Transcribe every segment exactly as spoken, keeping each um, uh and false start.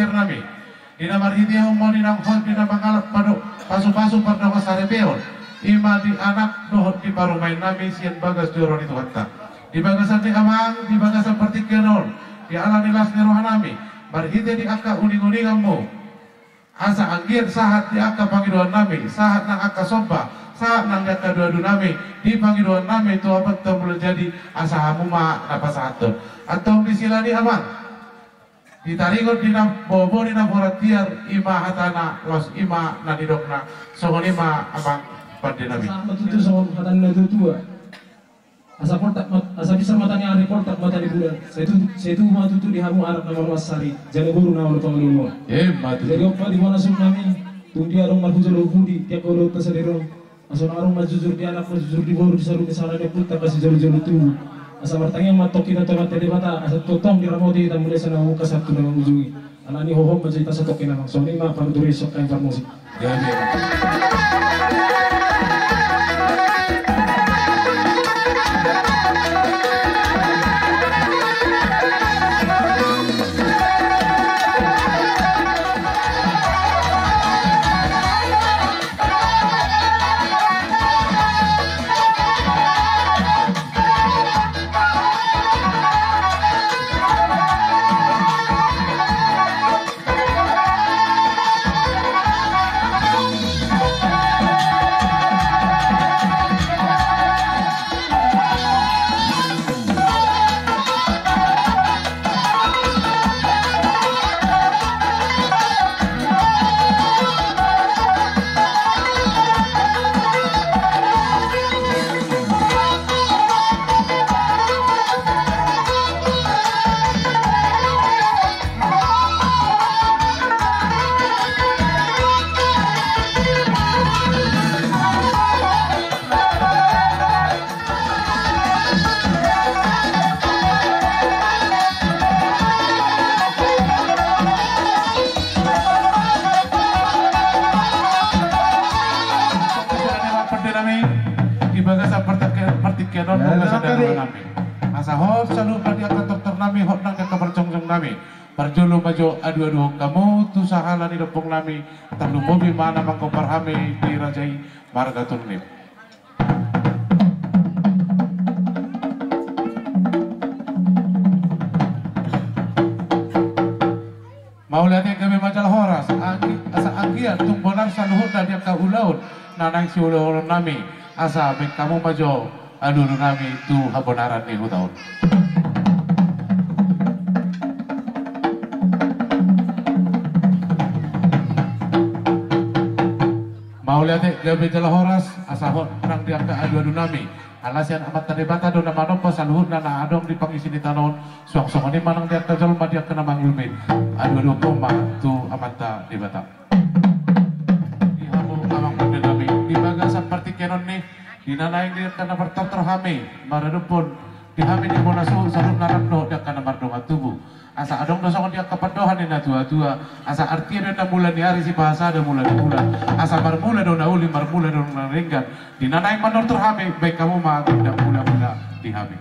nami. Di na marhitehon ma di na hot di na mangalap pado pasupasu pardongansaripeon, i ma di anak dohot di parumaen nami sian bagas joro ni Tuhanta. Di bagasan ni amang, di bagasan partingkian on, di ala ni las ni roha nami, marhite di angka uninguninganmu, asa anggiat sahat di angka pangidoan nami, sahat nang angka somba, sahat nang di angka adu-adu nami, di pangidoan nami tu Amanta Mulajadi, asa hamu ma na pasahathon. Antong di sila ni amang, di taringot di na bobo ni na borat tiar, i ma hatana, laos i ma na nidokna, songon i ma amang pande nami. Sahat ma tutu songon hata ni na tua-tua. Asa poltak mat-, asa bisa mata ni ari, poltak mata ni bulan. Sai tu-, sai tubu ma tutu di hamu anak na marlas ari, jala boru na marpangalualuan. Emma tutu. Jadi ompa di bona suk nami, tung dia adong marhujolo pudi, tiap kau dohot sadari on. Asa na adong na jujur di anak, na jujur di boru, di saluhut ni sala ni ompunta, asa jolo-jolo tubu. Asa martangiang ma antong hita tu Amanta Debata, asa tongtong diramoti hita mulai sian na mangungka sahat tu na mangujungi. Alani hohom ma jo hita satongkin amang, songon i ma panuturi sian hami parmusik. Gabe. Pande nami, di bagasan partingkian, partingkian on, ya, bagasan nami. Asa hot saluhutna di angka tortor nami, hot nang di angka parjongjong nami. Parjolo ma jo adu-aduhon hamu tu sahala ni dompong nami, tarlumobi ma na manggompar hami di raja i marga Turnip. Mauliate, gabe ma jala horas, anggi-, asa anggiat tung bonar saluhutna di angka ulaon na naeng siulaon nami, asa baen hamu ma jo alualu nami tu habonaran ni huta on. Mauliate, gabe jala horas, asa hot nang di angka adu-adu nami. Ala sian Amanta Debata do na manompa saluhutna na adong di pangisi ni tano on, suang songon i ma nang di angka jolma di angka na mangulumi. Adu-adu on ma tu Amanta Debata. Di hamu amang pande nami, di bagasan partingkian on ni, di na naeng di angka na martortor hami maradophon di hami di bona suhut saluhutna rap dohot di angka na mardongan tubu. Asa adong do songon di angka pandohan ni na tua-tua, asa artia do na mula ni ari sipahasada mula ni bulan, asa marmula do na uli, marmula do na denggan. Di na naeng manortor hami, baen hamu ma gondang mula-mula di hami.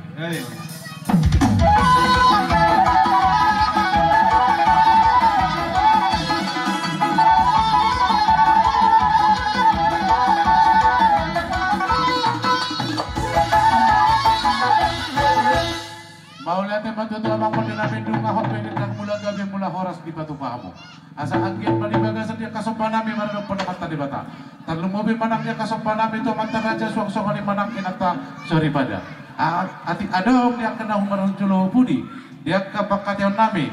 Mauliate ma tutu amang pande nami, nunga hot be gondang mula, gabe mula horas dipatupa hamu. Asa anggiat ma di bagasan di angka somba nami maradophon Amanta Debata, tarlumobi ma nang di angka somba nami tu amanta raja, suang songon i ma nang inanta soripada. A-, atik adong di angka na marhujolo pudi di angka panghataion nami,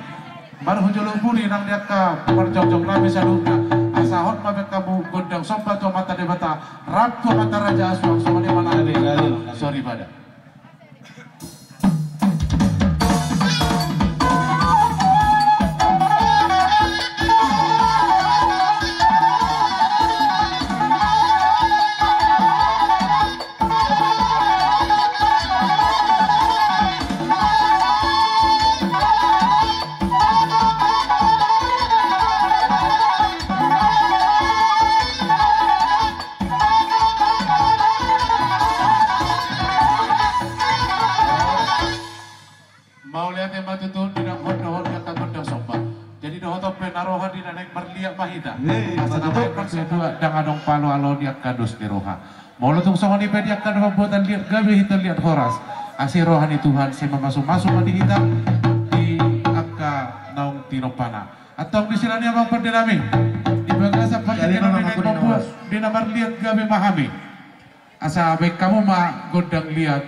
marhujolo pudi nang di angka parjongjong nami saluhutna, asa hot ma baen hamu gondang somba tu Amanta Debata, rap tu amanta raja, suang songon i ma nang inanta soripada. Topena roha di na naeng marliat ma hita. Asa na baen martua-tua ndang adong palo-alo di angka dos ni roha. Molo tung songon i pe di angka na mamboan liat gabe hita liat horas. Asa roha ni Tuhan sai mamasu-masu ma di hita di angka naung tinompana. Antong di sila ni amang pande nami di bagasan pande nami na mamboan di na marliat gabe ma hami. Asa baen hamu ma gondang liat.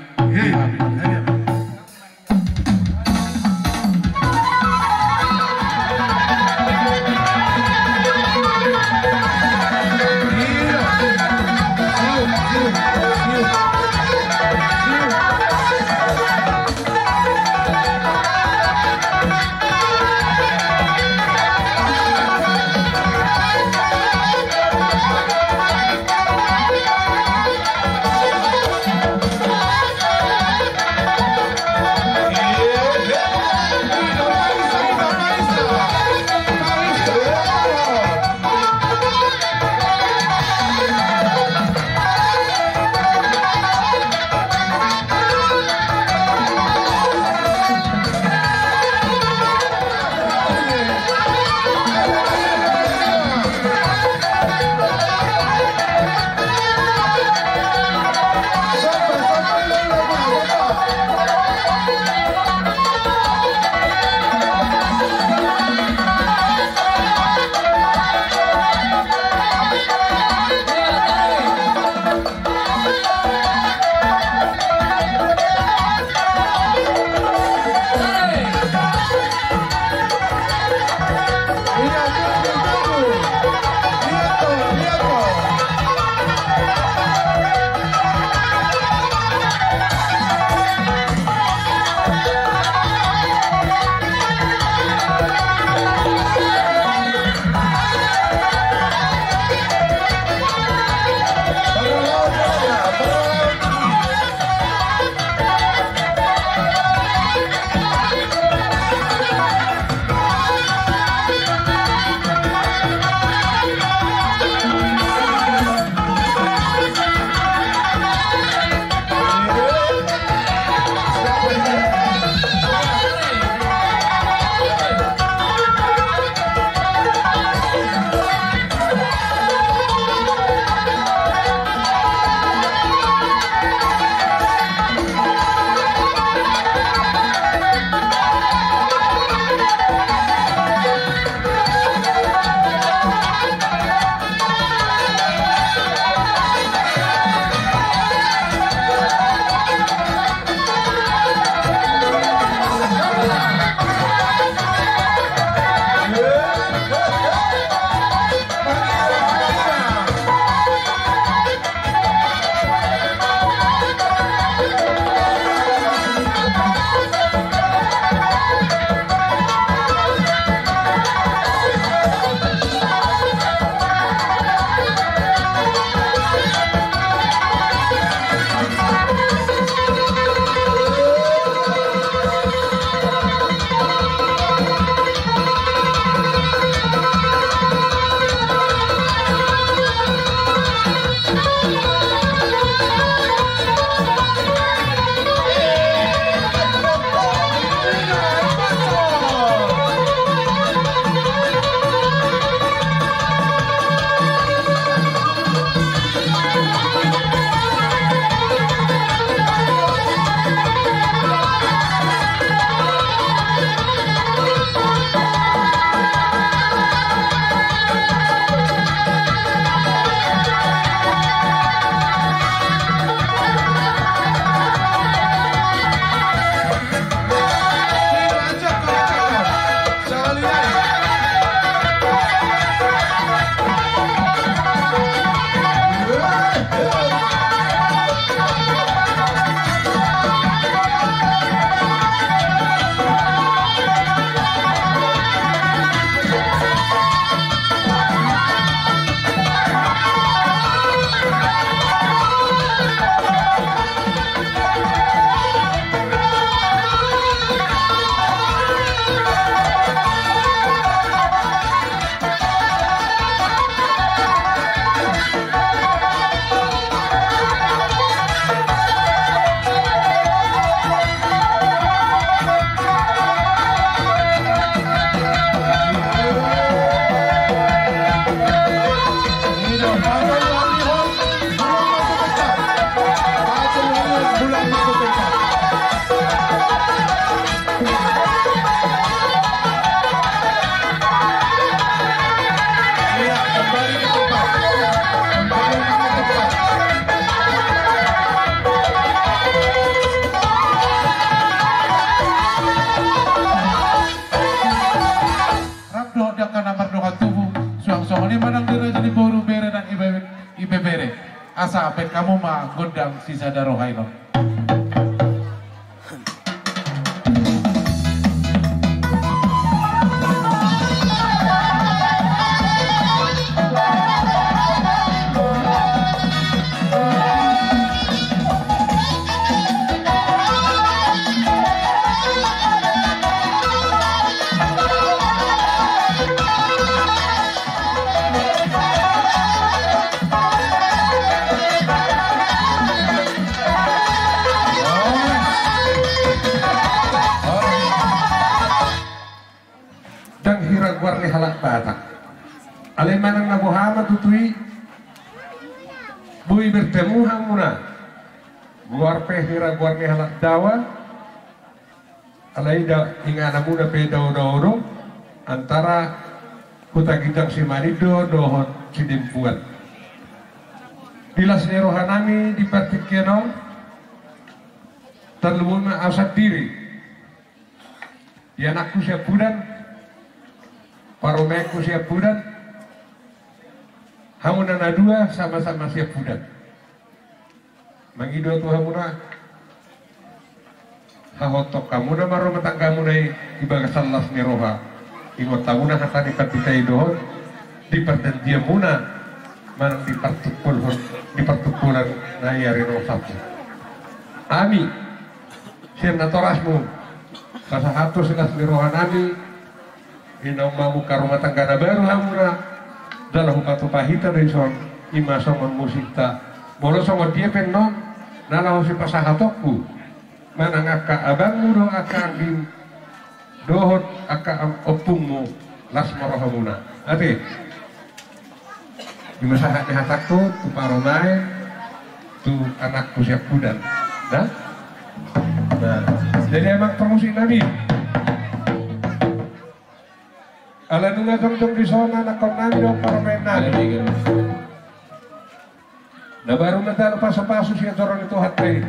Angka na mardongan tubu, suang songon i ma nang di raja ni boru, bere nang ibe-, ibebere. Asa baen hamu ma gondang sisada roha i on. Ndang hira goar ni halak Batak. Alai manang na boha ma tutu i, boi bertemu hamuna. Goar pe hira goar ni halak Dawa. Alai da, inganamuna pe dao-dao do antara Huta Ginjang Simanit do dohot Sidempuan. Di las ni rohanami di partingkian on, tarlumobi ma au sandiri. Di anakku siampudan, parumaenku siampudan, hamuna na dua sama-sama siampudan. Mangido tu hamuna, hahothon hamuna ma rumah tanggamuna i di bagasan las ni roha. Ingot hamuna hata ni pandita i dohot di parjanjianmuna manang di partumpolhon, di partumpolan na i ari na sahat. Hami sian natorasmu pasahat tu las ni rohanami. Inna ummamu ka rumah tangga na baru hamuna. Jala hupatupa hita do dison, ima songon musikta. Molo songon dia pe annon na laho sipasahatonku, manang angka abangmu do angka anggim dohot angka am-, ompungmu, las ma rohamuna. Ate. Ima sahat ni hatangku tu parumaen, tu anakku siampudan. Nah? Nah, jadi amang parmusiknami, ala nunga jongjong dison anakkonnami dohot parumaennami, na baru manjalo pasupasu sian joro ni Tuhanta i,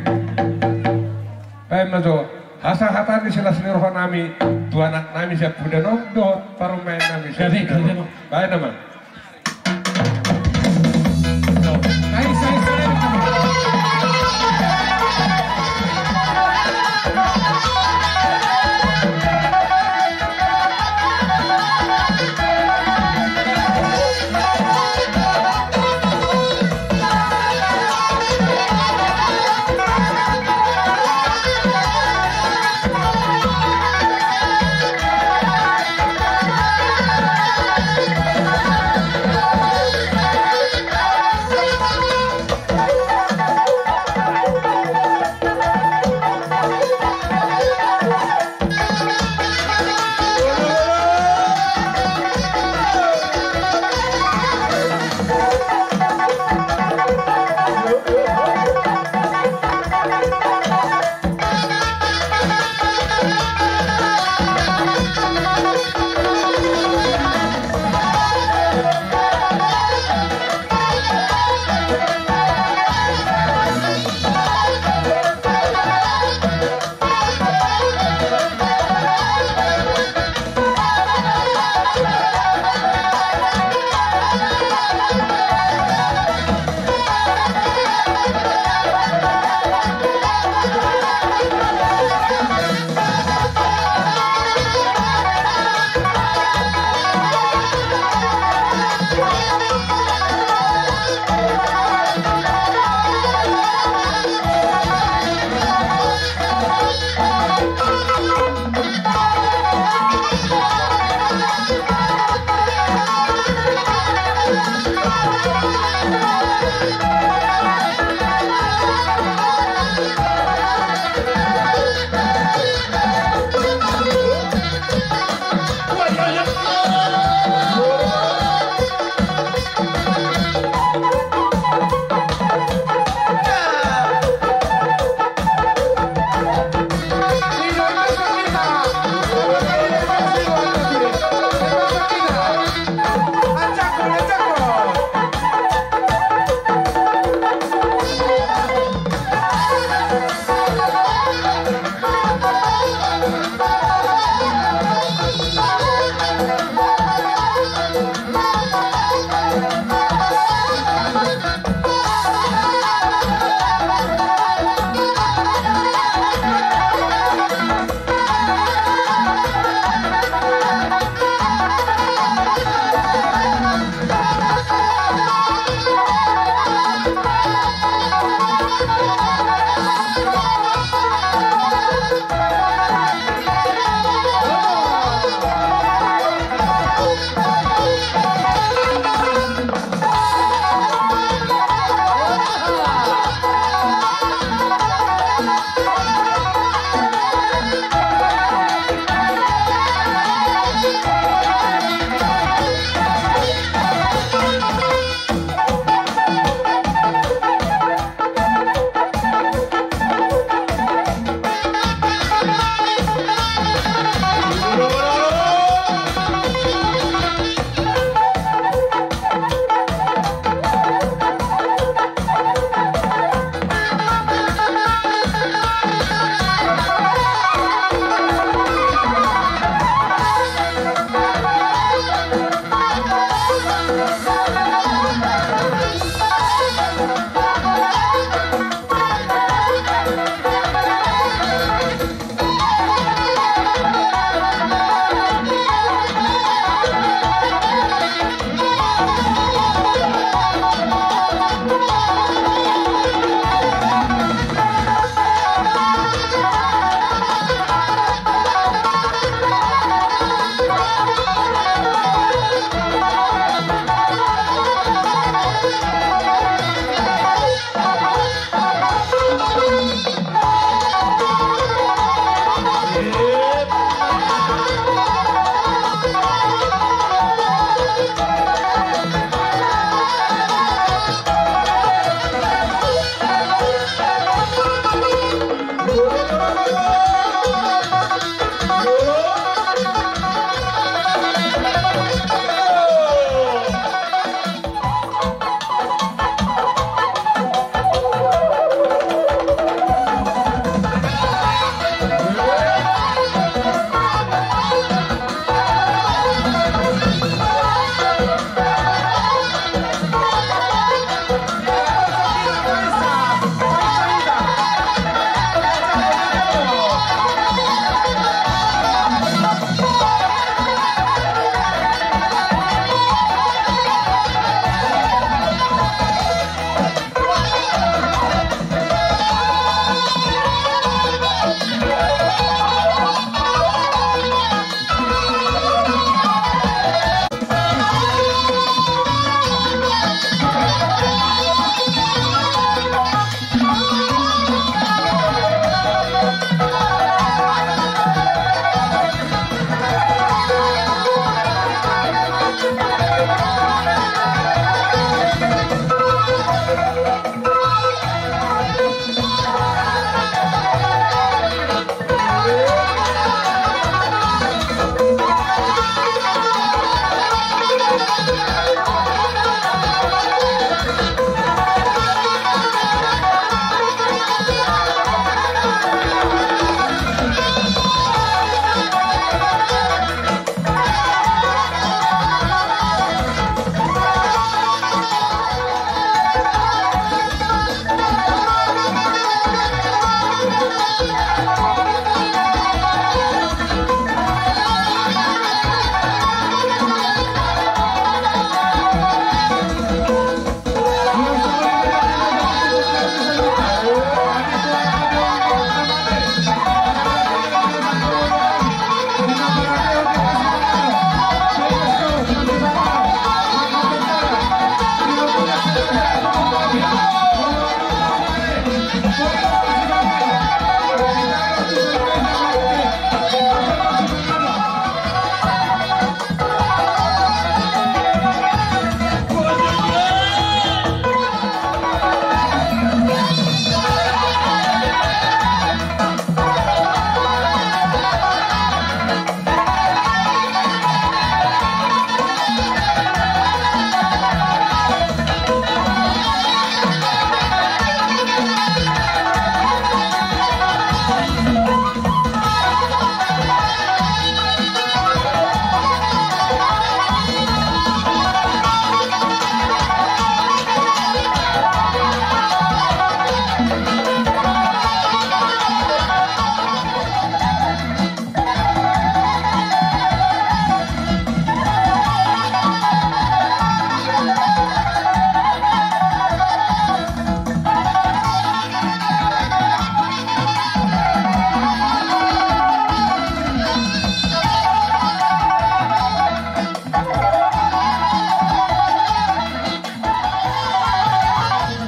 baen ma jo hasahatan ni silas ni rohanami tu anaknami siampudan on dohot parumaennami siampudan on. Baen nama.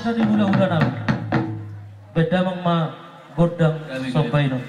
Jadi hula-hula nami. Baen damang ma gondang somba i on.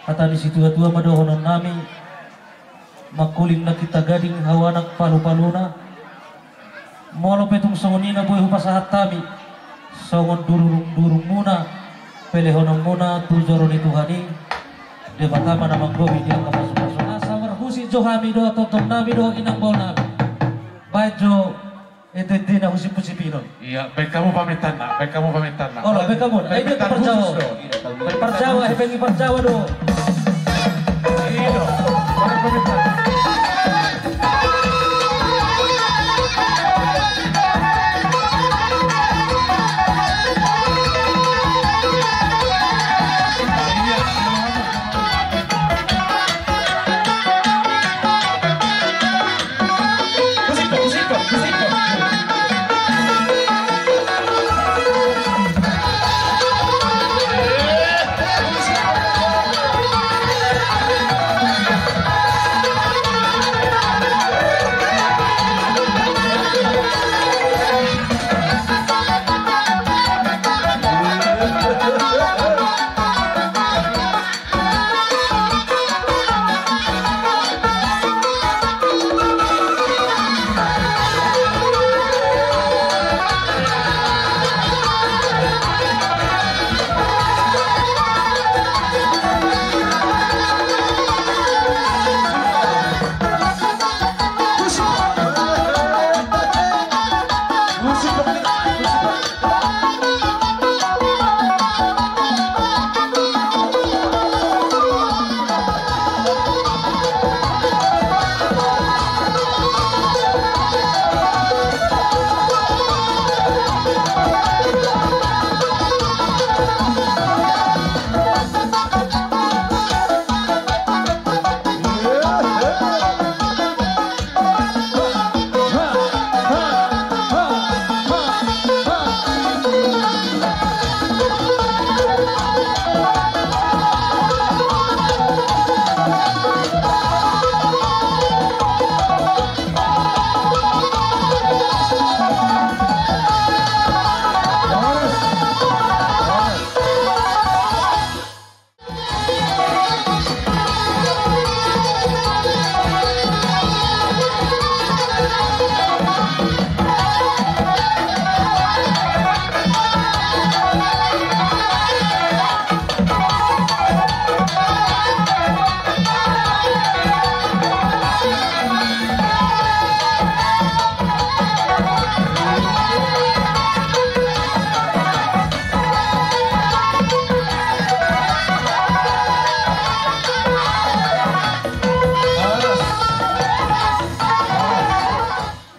Hata ni situatua ma dohonon nami, mangkuling na kita gading hau anak palu-paluna. Molo pe tung songon i na boi hupasahat hami songon durung-durungmuna, pelehononmuna tu joro ni Tuhan i, Debata ma na manggohi di angka pasu-pasu. Asa marhusip jo hami dohot tonton nami dohot inang baoa nami. Baen jo ende-ende na husip-husip i non. Iya, baen hamu pamintaan na, baen hamu pamintaan na. Olo, baen hamu. Ai dia parjawa. Parjawa, ai baen i parjawa do. Iya, baen pamintaan na.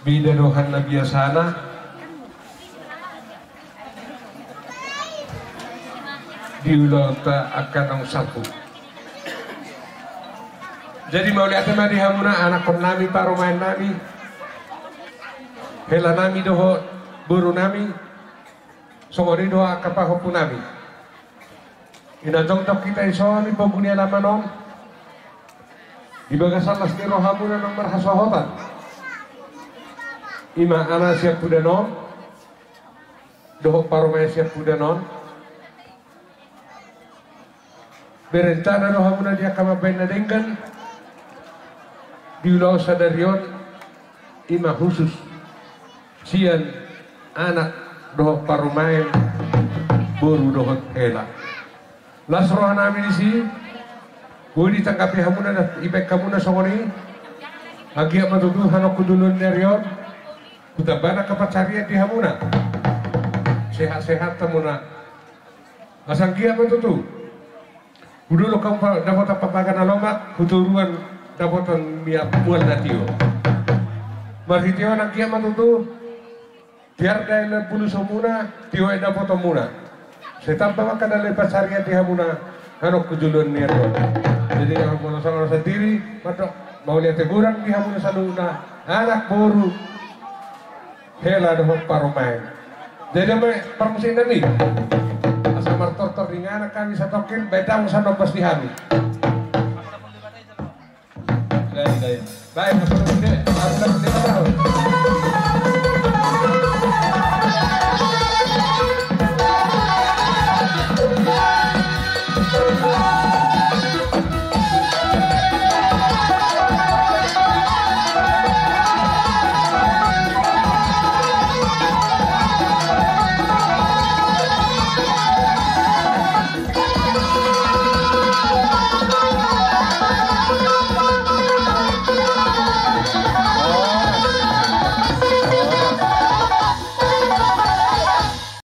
Bida dohot na biasana di ulaonta angka naung salpu. Jadi mauliate ma di hamuna anakkon nami, parumaen nami, hela nami dohot boru nami, songon i dohot angka pahompu nami. Ina jongjong hita dison di pogu ni alaman on, di bagasan las ni rohamuna naung marhasohotan. Ima ana siampudan on dohot parumaen siampudan on. Berencana do hamuna di angka mambaen na denggan di ulaon sadari on, ima khusus sian anak dohot parumaen, boru dohot hela. Las roha nami disi, boi ditanggapi hamuna, dibaen hamuna songon i. Anggiat ma tutu hanokku joloan ni ari on hutamba angka pansarian di hamuna. Sehat-sehat hamuna. Asa anggiat ma tutu hudolok hamu dapotan pambaga na lomak, hutoruan dapotan miak mual na tio. Marhite on anggiat ma tutu tiar dae na bulusonmuna, tio ae dapotonmuna. Sai tamba ma angka na laho pansarian di hamuna hanokku joloan ni ari on. Jadi, molo songon au sandiri mandok mauliate godang di hamuna saluhutna, anak, boru, hela dohot parumaen. Jadi, amang parmusik nami, asa martortor inganan hami satongkin, baen damang sandok bas di hami. Baen, baen. Baen, baen.